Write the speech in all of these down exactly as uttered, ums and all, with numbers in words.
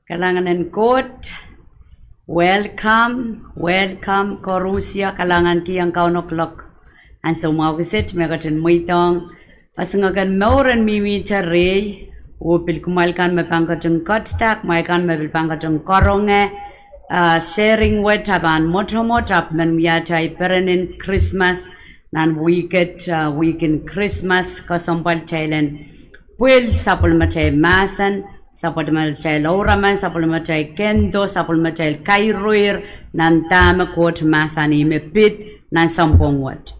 Kalahngan en Koht. Welcome, welcome koaros, kalahngan kihong Kauno kuloak ansou mwahu kiset me ketin mweidohng esingek en mour en mihmihte rehi, oh pil kumwail kan me pahn ketin ketido, kumwail kan me pil pahn ketin karonge, ah, sharing wet, ah pahn mwotomwot, ahpw men wia atail peren en Krismas, nan wihk et, ah, wihk en Krismas, kesempwal kitail en pwil sapwellimatail mahsen, sapwellimatail ouraman, sapwellimatail kendo, sapwellimatail kairuir, nan dahme Koht mahsanih me pid nan sounpwong wet.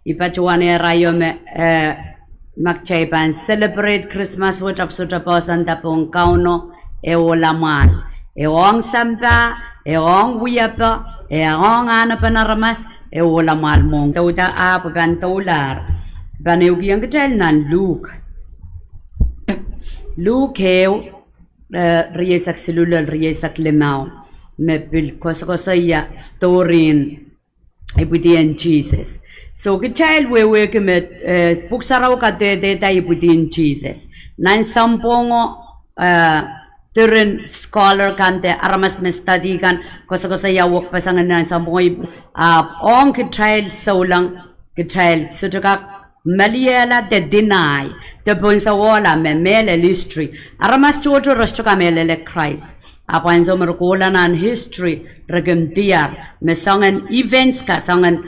I patohwanehr aio me, eh, ma kitail pahn celebrate Krismas wet ahpw sohte poahsoanda pohn Kauno, e ohla mwahl. E ong sampah, e ong wiepe, e ong anahnepen aramas, e ohla mwahl mwohng. Douda ahpw pahn doulahr. Pahn ehukihong kitail nan Luk. Luk ehu, eh, rieisek siluh lel rieisek limau. Me pil koasokoasoia story en ipwidien Sises. So kitail wehwehki me, eh, Pwuhk Sarawi kadehdehda ipwidien Sises. Nan sounpwongo, eh, diren scholar kan de aramas me study kan koasokoasoia wekpeseng en nan sounpwongo, ah, ong kitail souleng, kitail sohte kak meliehla de deny, de pohnsehwehla me mehlel history. Aramas tohto re sohte kamehlele Krais. Ahpw ansou me re kohla nan history, re kin diar me soangen events ka, soangen,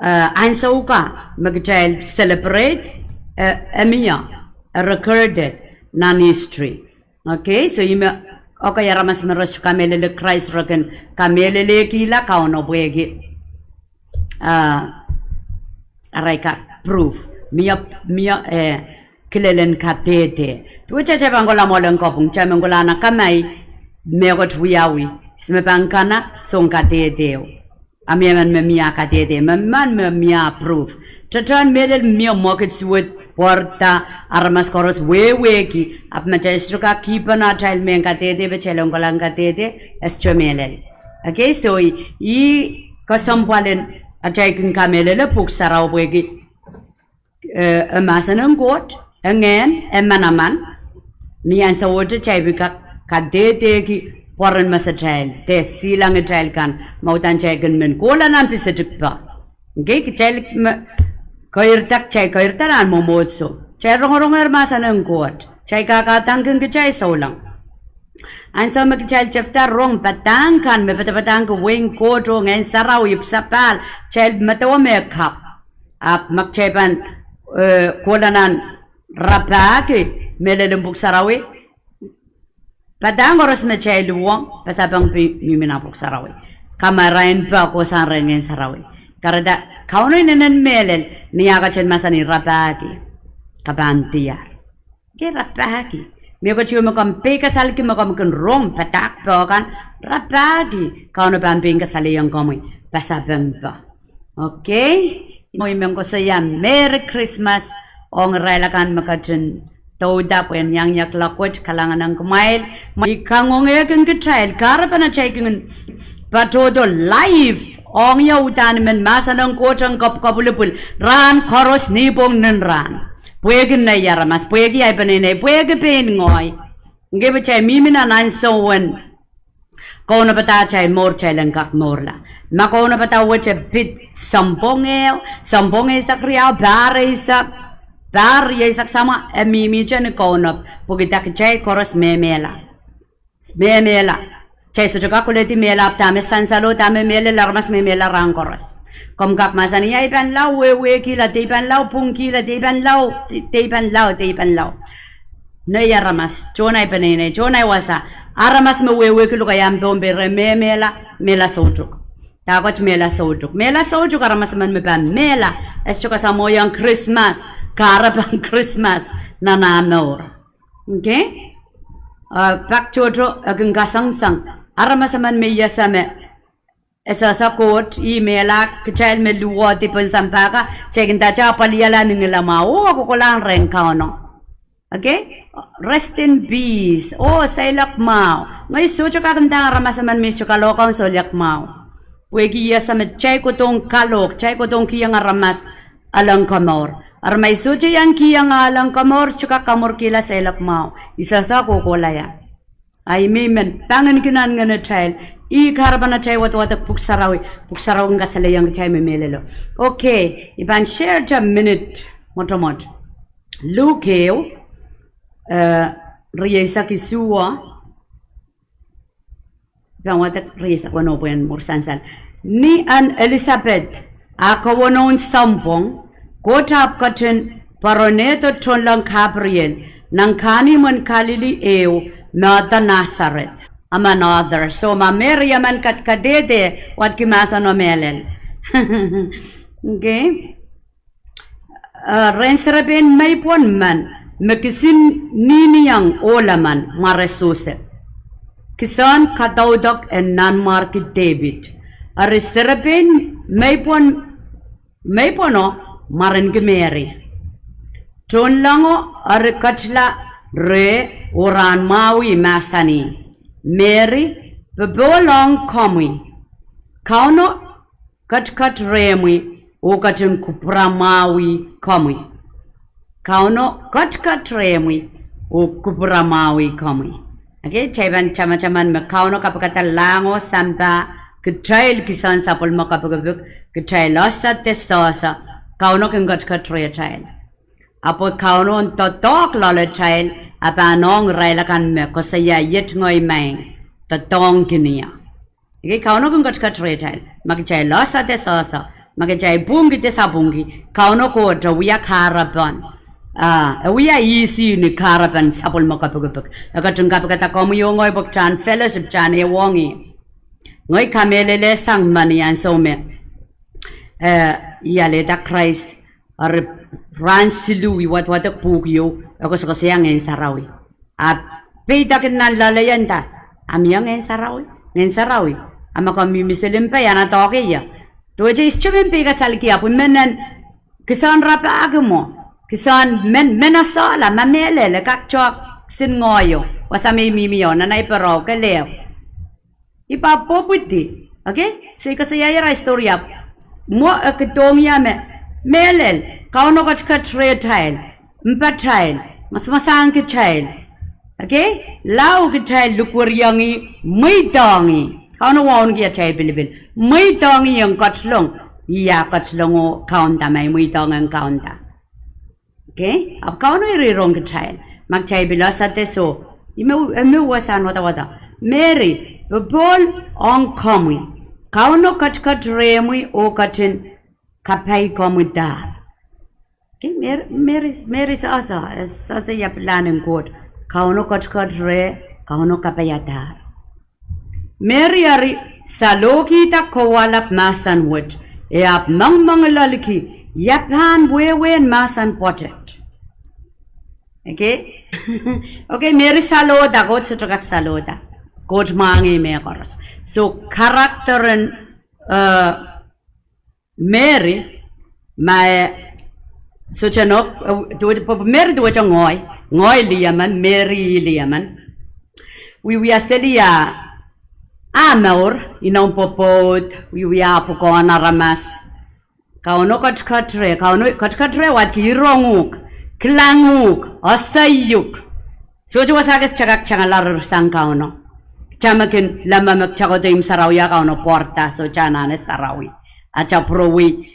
eh, ansou ka me kitail celebrate, eh, e mie, eh, recorded nan history. Okay, so ih me, okay, aramas me re sohte kamehlele Krais re kin kamehlelekihla Kauno pwehki ah, arail kak proof. Mie, mie, eh, kilelen kadehde. Duwehte kitail pahn kohla mwoalen kopwung, kitail men kohla akamai mehkot wiawi, ihs me pahn kana soun kadehde. A mie emen me mie kadehde, me emen me mie proof. Tehtehn mehlel mie mwekid suwed pwarada, aramas koaros wehwehki, ahpw ma kitail sohte kak kihpene atail mehn kadehde, pwe kitail en kohla en kadehde, e sohte mehlel. Okay, so ih, ih kesempwal en atail kin kamehlele Pwuhk Sarawi pwehki, eh, e mahsen en Koht, e ngehn, e manaman, ni ansowohte kitail pil kak kadehdehki pwoaren mesatail, de silangitail kan, ma uhdahn kitail kin men kohla nan pisetikpe. Okay, kitail me keirda, kitail keirda nan mwomwohdiso. Kitail rongorongehr mahsen en Koht. Kitail kakadangkin kitail souleng. Ansou me kitail tepda rong padahk kan me padapadahngki wehin Koht oh Ngehn Sarawi, ipwidi sapahl, kitail medewe me kapw. Ahpw ma kitail pahn, eh, kohla nan rapahki mehlel en Pwuhk Sarawi, padahk koaros me kitail luwong, pasapeng pil mihmi nan Pwuhk Sarawi. Kamarainpe kohsang rehn Ngehn Sarawi. Kahrehda Kauno inenen mehlel, ni ah ketin mahsanih rapahki, ke pahn diar. Ke rapahki. Mie ketio me komw peikasalki me komw kin rong padahk pwukan, rapahki. Kauno pahn pein kasalehiong komwi pasapengpe. Okay? Mwein men koasoia Merry Christmas ong irail akan me ketin douda pwehn iang ie kuloak wet, kalahngan ong kumwail. I kangoangehkin kitail, kahrepen atail kin patohdo live ong ie uhdahn I men mahsen ong Koht ong kapwkapwilipwil rahn koaros, nipwong, nin rahn. Pwehki nei aramas, pwehki ahi peneinei, pwehki pein ngehi. Ngehi pwe kitail mihmi nan ansou en kaunopada atail mour, kitail en kak mourla. Ma kaunopada wet e pid sounpwong ehu, sounpwong eisek riau, pahr eisek, pahr rieisek samwa, e mihmihte ni kaunop, pwehki kitail koaros me mehla. Me mehla. Kitail sohte kak koledi mehla, ahpw dahme sansalo, dahme mehlel, aramas me mehla rahn koaros. Komw kak mahsanih, ia I pahn lao wehwehkihla, de I pahn lao pwungkihla, de I pahn lao, de, de I pahn lao, de I pahn lao. Nei aramas, tohn ahi peneinei, tohn ahi wasa, aramas me wehwehki lokaiahn Pohnpei re me mehla, mehla soutuk. Dahkot mehla soutuk. Mehla soutuk, aramas emen me pahn mehla, e sohte kasamwoiong Krismas, kahrepen Krismas, nan ah mour. Okay? Ah, pak tohto, e kin kasansang. Aramas emen me I ese me, e sehse Koht, ih mehla, kitail me luwehdi pohn sampah ka, kitail kin ndahte apwalihala ni ngilemwahu, oh, kokolahng rehn Kauno. Okay? Rest in peace. Oh, seiloak mwahu. Ngehi sohte kak ndahng aramas emen me sohte kalohkohng seiloak mwahu. Pwehki I ese me kitail kohdohng kalohk, kitail kohdohng kihong aramas elen komour. Eri ma I sohte iang kihong elen komour, sohte kak kamwurkihla seiloak mwahu. I sehse kohkohla ia. Ahi me I men pangin kin nan ngenetail. Ih kahrepen atail wadwadek Pwuhk Sarawi, Pwuhk Sarawi kin kasalehiong kitail me mehlelo. Okay, I pahn share te minit mwotomwot. Luk ehu, eh, rieisek isuh, pahn wadek rieisek weneu pwehn mwur sansal. Ni en Elisabeth ah keweneun sounpwong, Koht ahpw ketin pwaronehdo tohnleng Kapriel nan kahnimwen Kalili ehu me ede Nasaret. Emen ede. So ma Meri emen kadkadehde, wadki mahsen oh mehlel. Okay. Eh, rehn serepein meipwon men, me kisin ninieng ohl emen, mware Sosep. Kisehn kadaudok en Nanmwarki Depit. Eri serepein meipwon, meipwono, mwaren ki Meri. Tohnlengo eri ketila reh oh rahn mwahuih mahsanih, Meri, popohl ong komwi. Kauno ketiket rehmwi oh ketin kupwuramwahwih komwi. Kauno ketiket rehmwi oh kupwuramwahwih komwi. Okay, kitail pahn tamataman me Kauno kapikada lahngo sampah kitail kisehn sapwellime kapikipik, kitail ese de sehse, Kauno kin ketiket rehtail. Ahpw Kauno en doadoahk loalatail, a pahn ong irail akan me koasoia iet ngehi maing, doadoahngkin ie. Okay, Kauno kin ketiket rehtail. Ma kitail ese de sehse, ma kitail pwungki de sapwungki, Kauno Koht e wia kahrepen. Ah, e wia ihs ni kahrepen sapwellime kapikipik. E ketin kapikada komwi oh ngehi pwe kitail en fellowship, kitail en ehuong ih. Ngehi kamehlele sang meni ansou me, eh, I alehda Krais, eri rahn siluh I wadwadek pwuhk ieu, e koasokoasoia Ngehn Sarawi. A peidek nan loalei nda, a mie Ngehn Sarawi, Ngehn Sarawi. A ma komw mihmi seli mpe, ia na doahke ie? Duwehte I sohte men peikasalki, ahpw I men en kisehn rapahki mwo. Kisehn men, men esehla, ma mehlel, e kak toahk kisin ngehi o, wasa me I mihmi o, nan ahi pere o, kelehpw. I pahn pwopwidi. Okay? So I koasoiaier ahi story ahpw mwo e kidohng ie me, mehlel, Kauno ketiket rehtail, mpatail, masamasahngkitail. Okay? Lao kitail likwerihong ih, mweidohng ih. Kauno wauneki atail pilipil. Mweidohng ih en ketilong. Ih ah ketilong oh kaunda, ma I mweidohng en kaunda. Okay? Ahpw Kauno irihrong kitail. Ma kitail pil ese de soh, I me, I me wasahn wadawad. Meri, popohl ong komwi. Kauno ketiket rehmwi oh ketin kapai komwi dahr. Okay, Mer-, Meri, Meri sehse, e sehse ia pilahn en Koht. Kauno ketiket reh, Kauno kapai ah dahr. Meri eri salohkihda kowahlap mahsen wet, e ahpw mengmengloalki ia pahn wehwehn mahsen pwoatet. Okay? Okay, Meri salohda, Koht sohte kak salohda. Koht mwahngih mehkoaros. So, character en, eh, Meri, ma e sohte nohk, eh, duwehte, pwe Meri duwehte ngehi, ngehi lih emen, Meri lih emen. Wiewia seli ah, ah mour, inoun pwopwoud, wiewia pwukoahn aramas. Kauno ketiket reh, Kauno ketiket reh wadki, irong uhk, kilang uhk, ese uhk. Sohte wasa kis kitail kak tangala rir sang Kauno. Kitail me kin leme me kitail kohdo imw sarawi ah Kauno pwarada, sohte anahne sarawi. Atail pwurowei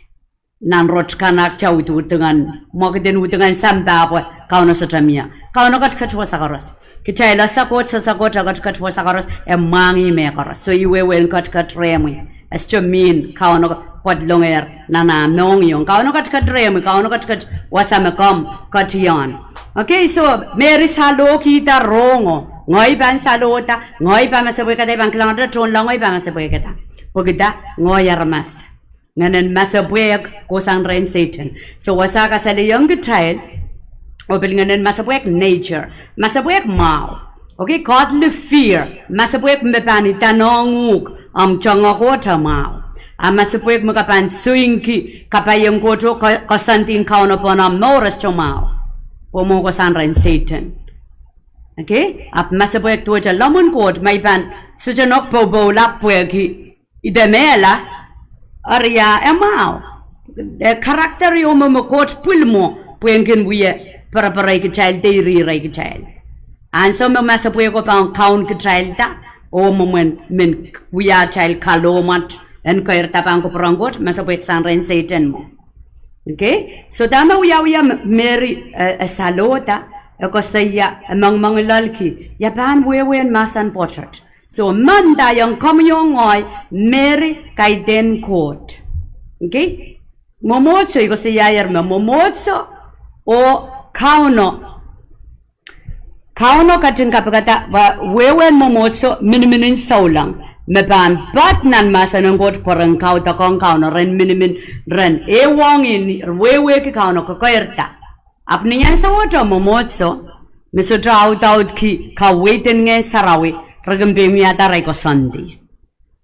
nan rot kan ah kitail ududungen, mwekid en udungen sampah pwe Kauno sohte mie. Kauno ketiket wasa koaros. Kitail ese Koht, sehse Koht, e ketiket wasa koaros, e mwahngih mehkoaros. So I wehwehn ketiket rehmwi. E sohte mihn Kauno pwadlongehr nan ah mohngiong. Kauno ketiket rehmwi, Kauno ketiket wasa me komw ketiahn. Okay, so Meri salohkihda rohngo. Ngehi pahn salohda, ngehi pahn masepwehkada, I pahn kilangada tohnlengo, I pahn masepwehkada. Pwehkida, ngehi aramas. Ngehnen masepwehk kohsang rehn Sehdan. So wasa kasalehiong kitail, oh pil ngehnen masepwehk nature. Masepwehk mwahu. Okay, godly fear. Masepwehk me pahn idanohng uhk omw tongokohte mwahu. A masepwehk me ke pahn soingki kapaien Koht oh ko-, koasoandi Kauno pohn omw mour e sohte mwahu. Pwe mwo kohsang rehn Sehdan. Okay? Ahpw masepwehk duwehte lemmwin Koht, ma I pahn sohte nohk poupoula pwehki I de mehla, eri ah e mwahu. E character ieu me, me Koht pwil mwo, pwehn kin wie pereperei kitail, de irihrei kitail. Ansou me masepwehko pahn kaun kitailda, oh mwomwen men wia atail kalohmwahu en keirda pahn kupwuren Koht, masepwehk sang rehn Sehdan mwo. Okay? So dahme wiawia M-, Mery, eh, e salohda, e koasoia, e mengmengilelki, ia pahn wehwehn mahsen pwoatet. So, mendahki ong komwi oh ngehi, Mery kaidehn Koht. Okay? Mwomwohdiso, I koasoiaier me mwomwohdiso oh Kauno. Kauno ketin kapikada, wa, wehwehn mwomwohdiso miniminen souleng. Me pahn poad nan mahsen en Koht pwe ren kaudok ong Kauno ren minimin, ren ehuong ni wehwehki Kauno kekeirda. Ahpw ni ansouohte mwomwohdiso, me sohte audaudki kaweid en Ngehn Sarawi, re kin pein wiahda arail koasoandi.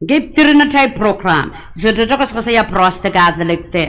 Okay, diren atail program. Sohte koasokoasoia Protestant Catholic de.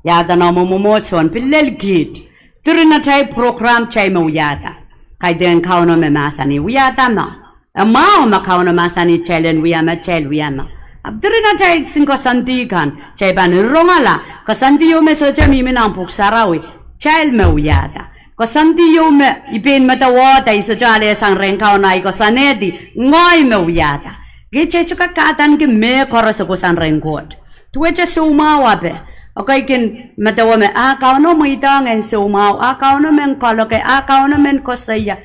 Ia dah nan mwomwohdiso en pil lel kiht. Diren atail program kitail me wiahda. Kaidehn Kauno me mahsanih wiahda ma. E mwahu ma Kauno mahsanih kitail en wia ma, kitail wia ma. Ahpw diren atail kisin koasoandi kan, kitail pahn rongala. Koasoandi ieu me sohte mihmi nan Pwuhk Sarawi, kitail me wiahda. Koasoandi ieu me I pein medewehdahte, I sohte ale sang rehn Kauno, I koasoanehdi, ngehi me wiahda. Kitail sohte kak kadaneki mehkoaros e kohsang rehn Koht. Duwehte soumwahu ape. Okay, kin medewe me, ah, Kauno mweidohng en soumwahu, ah, Kauno men kaloke, ah, Kauno men koasoia.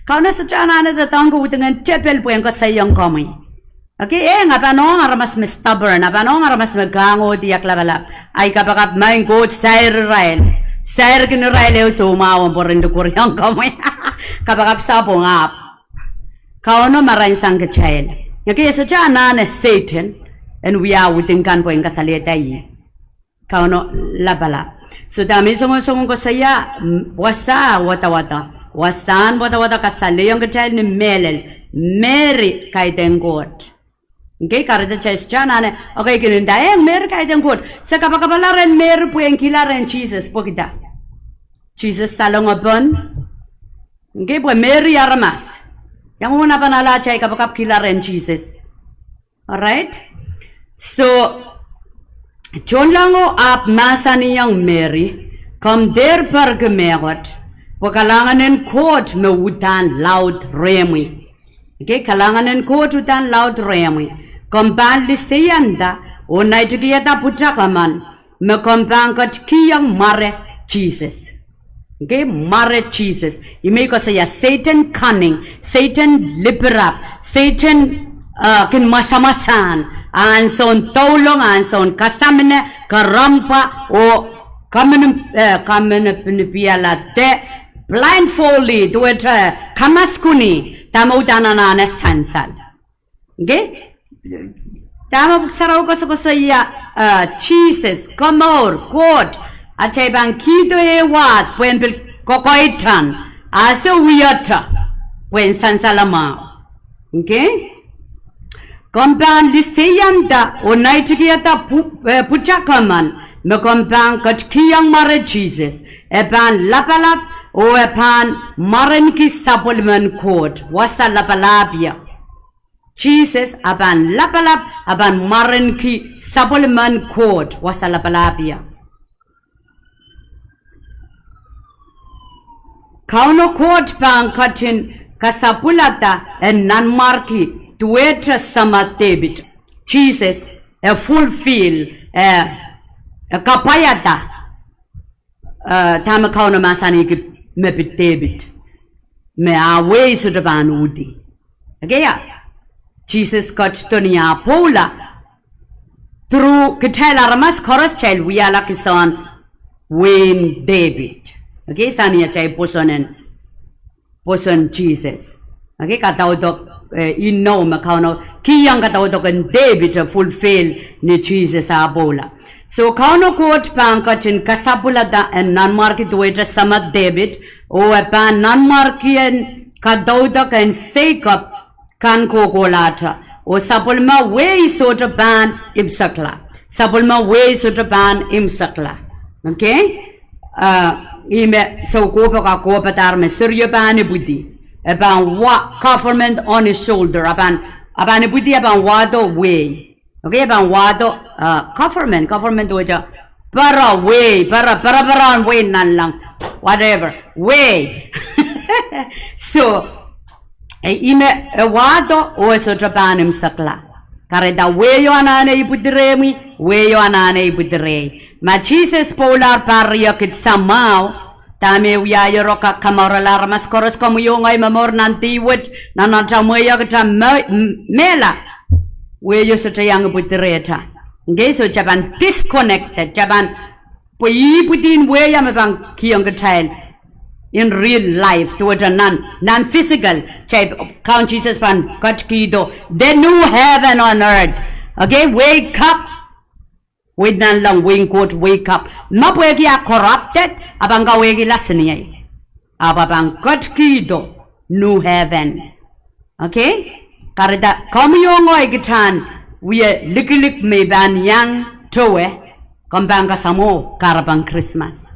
Kauno sohte anahne doadoahngki wudingen tepel pwehn koasoiong komwi. Okay, eh, e pahn ong aramas me stubborn, e pahn ong aramas me kahngohdi aklapalap. Ahi kapakap, Maing Koht, sair irail. Sair kin irail ehu soumwahu pwe ren likwerihong komwi. Kapakap sapwung ahpw. Kauno marain sang kitail. Okay, e sohte anahne Sehdan en wia wuding kan pwehn kasalehda ih. Kauno lapalap. So dahme I songosong koasoia, mm, wasa wadawad. Wasahn wadawad kasalehiong kitail ni mehlel. Mery kaidehn Koht. Okay, kahrehda kitail sohte anahne, okay, kin nda, eh, Mery kaidehn Koht. Se kapakapala rehn Mery pwehn kihla rehn Sises, pwehki dah? Sises salongopon. Okay, pwe Mery aramas. Iang wehwehn ahpw anahne atail kapakap kihla rehn Sises. Alright? So, tohnlengo ahpw mahsanihong Mery, komw dehr perki mehkot, pwe kalahngan en Koht me uhdahn laud rehmwi. Okay, kalahngan en Koht uhdahn laud rehmwi. Komw pahn liseianda oh naitikihada pwutak emen, me komw pahn ketikihong mware Sises. Okay, mware Sises. Ih me I koasoia Sehdan cunning, Sehdan lipirap, Sehdan, uh, kin masamasahn, ansoun doulong, ansoun kasamine, karempwa, oh kamene-, eh, kamenepinipiala de, blindfoldly, duwehte kamaskuhni, dahme uhdahn anahne sansal. Okay? Dahme Pwuhk Sarawi koasokoasoia, uh, Sises, komour, Koht, atail pahn kihdo ehu wahd pwehn pil kokoitan, a se wieto, pwehn sansal mwahu. Okay? Komw pahn liseianda oh naitikihada pwu-, eh, pwutak emen, me komw pahn ketikihong mware Sises. E pahn lapalap, oh e pahn mwarenki sapwellimen Koht, wasa lapalahpie. Sises a pahn lapalap, a pahn mwarenki sapwellimen Koht, wasa lapalahpie. Kauno Koht pahn ketin kasapwilada en nanmwarki duwehte Samah Depit. Sises, e fulfill, e, e kapwaiada. Eh, dahme Kauno mahsanihki me pid Depit. Me ah wehi sohte pahn uhdi. Okay, ia. Sises ketido ni ah pwoula. Through kitail aramas koaros kitail wiahla kisehn wehin Depit. Okay, sang ni atail pwoson en pwoson Sises. Okay, kadaudok, eh, inou me Kauno kihong kadaudok en Depit e fulfill ni Sises ah pwoula. So Kauno Koht pahn ketin kasapwilada en nanmwarki duwehte Samah Depit, oh e pahn nanmwarki en kadaudok en Seikop kan kohkohlahte. Oh sapwellime wehi sohte pahn imwisekla. Sapwellime wehi sohte pahn imwisekla. Okay? Ah, ih me soukohpo kakohpadahr me serio pahn ipwidi. E pahn wa government on his shoulder. A pahn, a pahn ipwidi, a pahn wahdo wehi. Okay, a pahn wahdo, ah, government, government wehte, para wehi, para, para, para wehi nanleng, whatever, wehi. So, e, ih me e wahdo oh e sohte pahn imwisekla. Kahrehda wehio anahne ipwidi rehmwi, wehio anahne ipwidi rehi. Ma Sises pwoulahr pahr riekid samwahu, dahme e wiahiero, ka-, kamourala aramas koaros, komwi oh ngehi me mour nan dih wet, nan atail mwehi, kita me-, m-, mehla. Wehio sohte iang ipwidi rehta. Okay, so kita pahn disconnected, kita pahn, pwe ipwidi en wehio me pahn kihong kitail in real life, duwehte nan, nan physical, kita, Kaun Sises pahn ketikihdo the new heaven on earth. Okay, wake up. Wehi nanleng, wehin Koht, wake up. Ma pwehki ah corrupted, a pahn kawehkihla seniei. Ahpw a pahn ketikihdo new heaven. Okay? Kahrehda komwi oh ngehi kita en wia likilik me I pahn iang towe, komw pahn kasamwo kahrepen Krismas.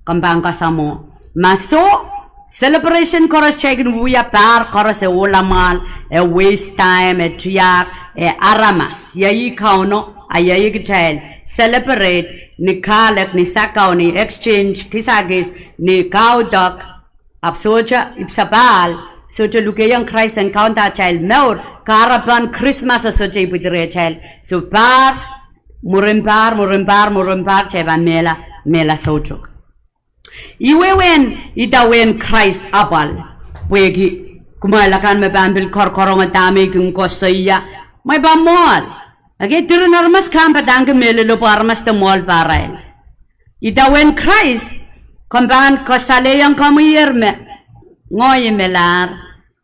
Komw pahn kasamwo. Ma soh, celebration koaros kitail kin wia pahr koaros e ohla mwahl, e waste time, e tiahk, e aramas. Iei Kauno, a iei kitail celebrate ni kahlek, ni sakau, ni exchange kisakis, ni kaudok, ahpw sohte ipwsapahl, sohte lukehiong Krais en kaunda atail mour, kahrepen Krismas e sohte ipwidi rehtail. So pahr, mwurin pahr, mwurin pahr, mwurin pahr, kitail pahn mehla, mehla soutuk. Ih wehwehn idawehn Krais apwal, pwehki kumwail akan me pahn pil koaroaronge dahme I kin koasoia, mwein pahn mwoahl. Okay, diren aramas kan padahngki mehlelo pwe aramas de mwoahl pahrail. Idawehn Krais, komw pahn kasalehiong komwi me ngehi melahr,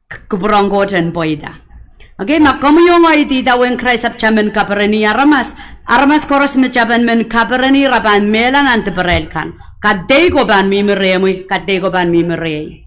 k-, kupwuren Koht en pweida. Okay, ma komwi oh ngehi idawehn Krais ahpw kita men kapereni aramas, aramas koaros me kita pahn men kapereni ira pahn mehla nan diparail kan. Kadeiko pahn mihmi rehmwi, kadeiko pahn mihmi rehi.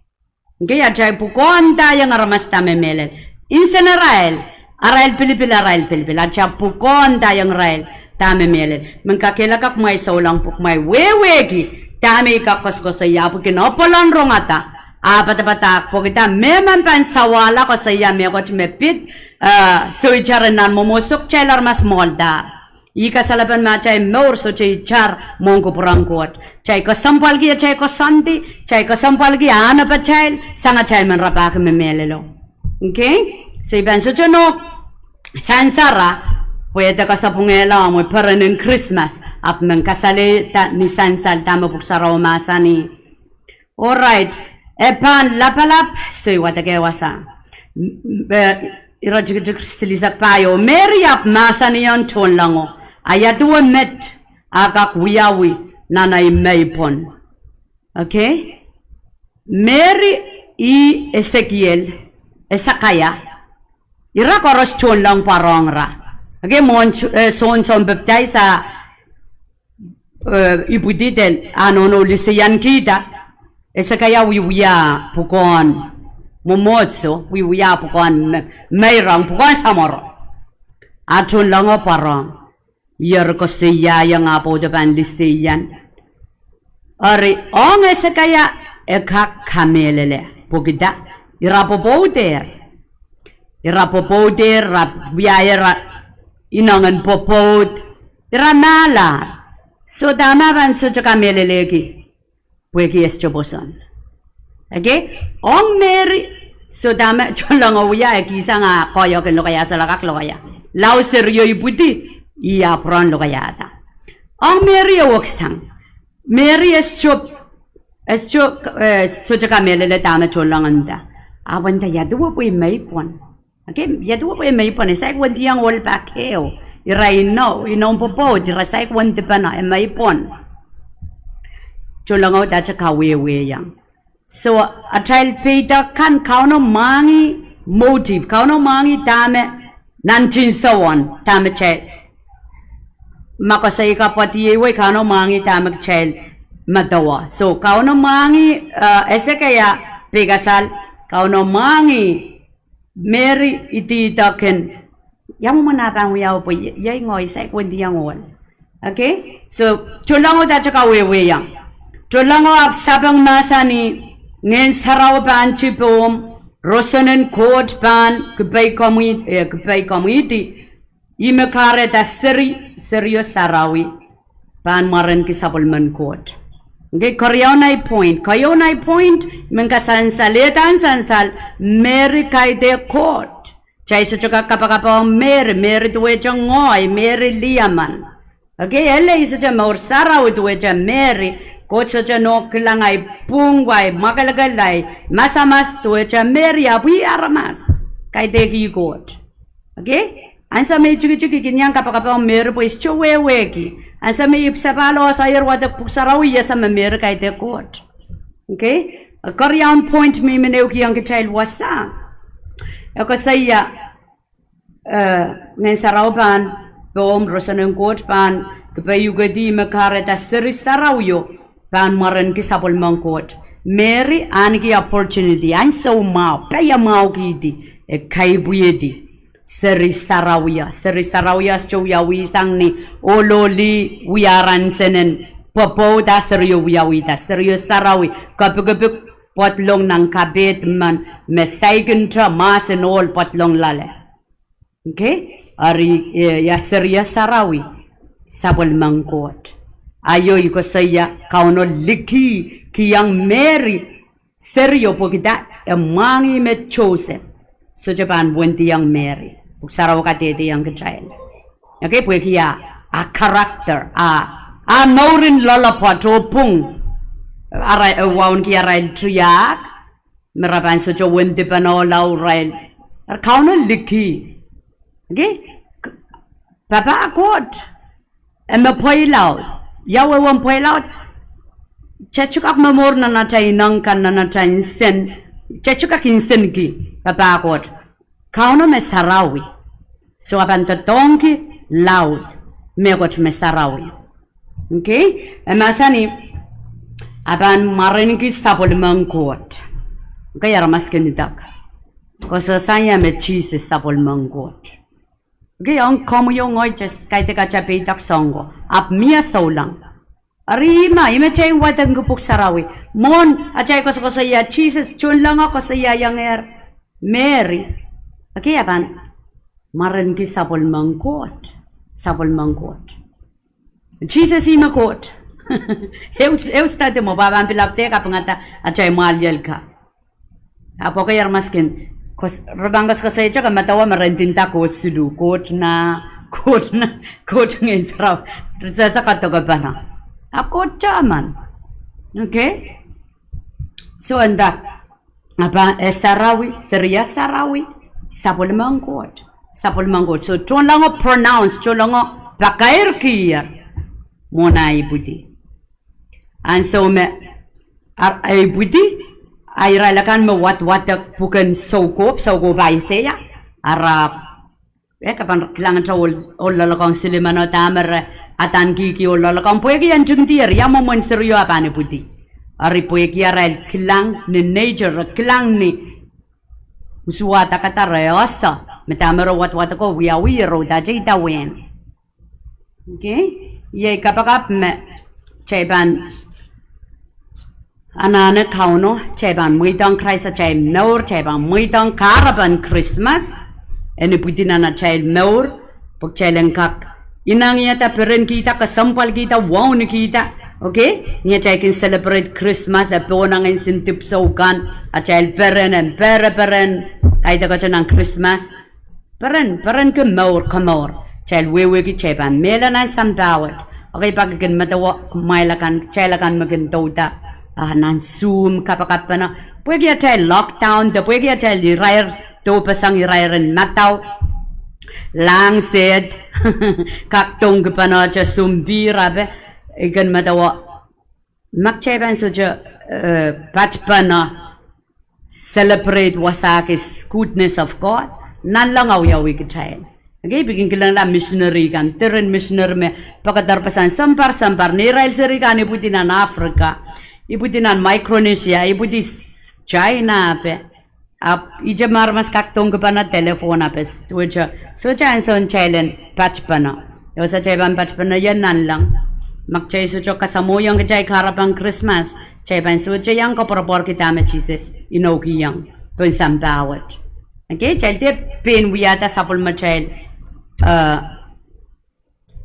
Okay, atail pwukoahndaiong aramas dahme mehlel. Nsen arail, arail pilipil, arail pilipil, atail pwukoahndaiong irail dahme mehlel. Men kakehlaka kumwail souleng pwe kumwail wehwehki dahme I kak koasokoasoia, ahpw I kin apwal en rongada, ah padapadahk pwehki dahme men pahn sawala koasoia mehkot me pid, eh, sohte itar nan mwomwohdiso, kitail aramas mwoahldahr. Ih kasalepen me atail mour sohte itar mwohn kupwuren Koht. Kitail kesempwalki atail koasoandi, kitail kesempwalki ahnepatail, sang atail men rapahki me mehlelo. Okay? So I pahn sohte nohk sansara, pwe de kasapwungehla omw peren en Krismas, ahpw men kasalehda ni sansal dahme Pwuhk Sarawi mahsanih. Alright, e pahn lapalap, so I wadek wasa. M-, m-, eh, ire tikitik silihsek pahieu. Meri ahpw mahsanihong tohnlengo, a ia duwe met a kak wiawi nan ei meipwon? Okay? Meri, ih Esekiel, Esekaia, ira koaros tohnleng pwarohng ira. Okay, mwohn, eh, Sohn Sounpapidais a eh, ipwidi de ah nohno liseiankihda, Esekaia wiewia pwukoahn mwomwohdiso, wiewia pwukoahn me-, meirong, pwukoahn samworo. A tohnlengo pwarohng, ih eri koasoiaiong ah pwoudo pahn liseian. Eri ong Esekaia e kak kamehlele, pwehki dah, ira pwopwoudehr. Ira pwopwoudehr, ira wiahier inengen pwopwoud, ira mahlahr. So dahme pahn sohte kamehlelehki? Pwehki e sohte pwoson. Okay? Ong Meri, so dahme tohnlengo wia? E kihsang ah koahiek en lokaia, solahr kak lokaia. Lao serio ipwidi, ih ah pwurehng lokaiada. Ong Meri e weksang. Meri e sohte, e sohte, eh, sohte kamehlele dahme tohnlengo nda. Ahpw e nda, ia duwe pwe ei meipwon? Okay, ia duwe pwe ei meipwon? E saik wendiong ohl pak ehu. Ira inou, inou pwopwoud, ira saik wendipene, ei meipwon. Tohnlengo dahte kawehwehiong. So, atail peida kan Kauno mwahngih motive, Kauno mwahngih dahme nan tinsouon, dahme kitail, ma koasoi kapwadiei wei, Kauno mwahngih dahme kitail medewe. So, Kauno mwahngih, eh, Esekaia peikasal, Kauno mwahngih Meri idihdo kin, ia mwomwen ah pahn wiawi pwe iei ngehi, saik wendiong ohl. Okay? So, tohnlengo dahte kawehwehiong. Tohnlengo ahpw sapeng mahsanih, Ngehn Sarawi pahn ti pohmw, roson en Koht pahn kipei komwi-, eh, kipei komwihdi, ih me kahrehda seri-, serio sarawi pahn mwarenki sapwellimen Koht. Okei, keriaun ahi point. Keieu ahi point, I men kasansal, eh, kasansal, Meri kaidehk Koht. Kitail sohte kak kapakap ong Meri, Meri duwehte ngoahi, Meri liemen. Okei, ele I sohte mour sarawi duwehte Meri, Koht sohte nohk kilang ahi pwung, ahi mwakelekel, ahi masamas duwehte Meri, ahpw ih aramas kaidehk Koht. Okei? Ansou me I tikitik I kin iang kapakap ong Meri pwe I sohte wehwehki. Ansou me I sapahl oh sair wadek pwuhk sarawi, I ese me Meri kaidehk Koht. Okei? Keriaun point me I men ehukihong kitail wasa. E koasoia, eh, Ngehn Sarawi pahn, Pohm, roson en Koht pahn kepeiukedi me kahrehda seri sarawio pahn mwarenki sapwellimen Koht. Meri ahneki opportunity, ansou mwahu, paiamwahu kihdi, e kaipwihdi. Seri sarawio, seri sarawio sohte wiawi sang ni ohloli, wiahla nsenen pwopwoud, a serio wiawihda, serio sarawi, kepikipik pwoadlong nan kapehd men, me saikinte mahsen ohl pwoadlong loale. Okei? Eri, eh, ia serio sarawi, sapwellimen Koht. Aio I koasoia Kauno likih, kihong Meri serio pwehki dah, e mwahngih me Joseph sohte pahn wendiong Meri. Pwuhk Sarawi kadehdehiong kitail. Okei, pwehki a, a character, a, a mourin loalopwoat oh pwung. Ara, e wauneki arail tiahk me re pahn sohte wendipene lao irail. Eri Kauno likih. Okei? Papah Koht, e me pweilaud. Ia wehwehn pweilaud? Kitail sohte kak momour nan atail ineng kan, nan atail nsen. Kitail sohte kak nsenki Papah Koht. Kauno me sarawi. So a pahn doadoahngki laud, mehkot me sarawi. Okei? E mahsanih, a pahn mwarenki sapwellimen Koht. Okei, aramas kin idek, koasoakoasoia me Sises sapwellimen Koht. Okei, ong komwi oh ngehi, just kaidehk atail peidek soang ko, ahpw mie souleng. Eri ma, ih me kitail wadekki Pwuhk Sarawi. Mwohn atail koasokoasoia Sises, tohnlengo koasoiaiengehr Meri. Okei, a pahn mwarenki sapwellimen Koht. Sapwellimen Koht. Sises ih me Koht. Ehu, ehu study mwo, pwe a pahn pil ahpw dehr kapingada atail mwahliel ka. Ahpw okei, aramas kin, re pahn koasokoasoia ke medewe me re ndinda koht siluh, koht nah, koht nah, koht Ngehn Sarawi. Re sehse kadokepene. Ahpw Koht tehmen. Okei? So nda, a pahn, e sarawi, serio sarawi, sapwellimen Koht. Sapwellimen Koht. So tohnlengo pronounce, tohnlengo pakairkier mwohn ah ipwidi. Ansou me, a, e ipwidi, a irail akan me wadwadek pwuken soukohp, soukohp Aiseia, ara, e ke pahn kilangete ohl, ohl loalokong silimeno dahme re adankihki ohl loalokong, pwehki e ntingdier ia mwomwen serio a pahn ipwidi. Eri pwehki arail kilang ni nature, kilang ni usuwadakada, re ese me dahme re wadwadeko wiawi, re udahte idawehn. Okei? Iei kapakap me kitail pahn anahne Kauno, kitail pahn mweidohng Krais atail mour, kitail pahn mweidohng kahrepen Krismas en ipwidi nan atail mour, pwe kitail en kak inengiengda, perenkihda, kesempwalkihda, waunkihda. Okei? Ni atail kin celebrate Krismas, e pohnangin sin dipwisou kan, atail peren en pereperen, kaidehkte nan Krismas. Peren, perenki mour, komour. Kitail wehwehki kitail pahn mehla nan sampah wet. Okei, pak I kin medewe kumwail akan, kitail akan me kin douda, ah, nan Zoom kapakapene. Pwehki atail lockdown, de pwehki atail irair dohpeseng irairen madau, lahng sehd, kak dohngkipene, te sounpihr ape, I kin medewe, ma kitail pahn sohte, eh, patpene celebrate wasahki goodness of God, nanleng awiawi kitail. Okei, I pil kin kilangala misineri kan, diren misineri me pekederpeseng sounpar sounpar, ni irail seri kan ipwidi nan Africa, ipwidi nan Micronesia, ipwidi China ape. Ahpw ihte me aramas kak dohngkipene telephone ape, duwehte sohte ansoun kitail en patpene. E wasa kitail pahn patpene ie nanleng? Ma kitail sohte kasamwoiong kitail kahrepen Krismas, kitail pahn sohte iang koapworopworki dahme Sises inoukihong pohn sampah wet. Okei, kitail dehr pein wiahda sapwellimatail, eh,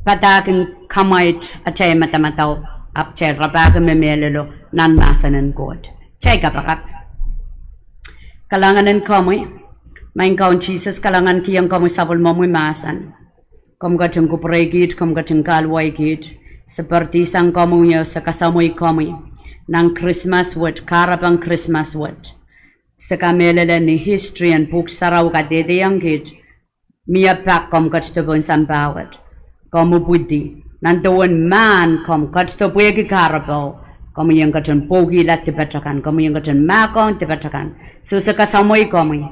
padahk en kamwaid atail madamadau. Ahpw kitail rapahki me mehlelo nan mahsen en Koht. Kitail kapakap. Kalahngan en komwi, Maing Kaun Sises, kalahngankihong komwi sapwellimomwi mahsen. Komw ketin kupwurei kiht, komw ketin kahluwa kiht. Se poaridi sang komwi oh se kasamwo komwi nan Krismas wet, kahrepen Krismas wet. Se kamehlele ni history en Pwuhk Sarawi kadehdehiong kiht, mie pak komw ketido pohn sampah wet. Komw ipwidi. Nan duwen mahn komw ketido pwehki kahrepe. Komwi en ketin pwoukihla dipatail kan. Komwi en ketin mahkohng dipatail kan. Se kasamwo komwi.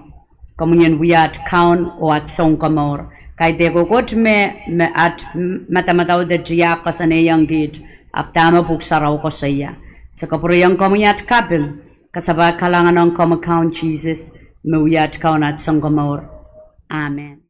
Komwi en wia at Kaun oh at Sounkomour. Kaidehn kokohte me, me at madamadau de tiahk koasoanehiong kiht, ahpw dahme Pwuhk Sarawi koasoia. Se kapwurehiong komwi at kaping. Kasapahl kalahngan ong komwi Kaun Sises, me wia at Kaun, at Sounkomour. Amen.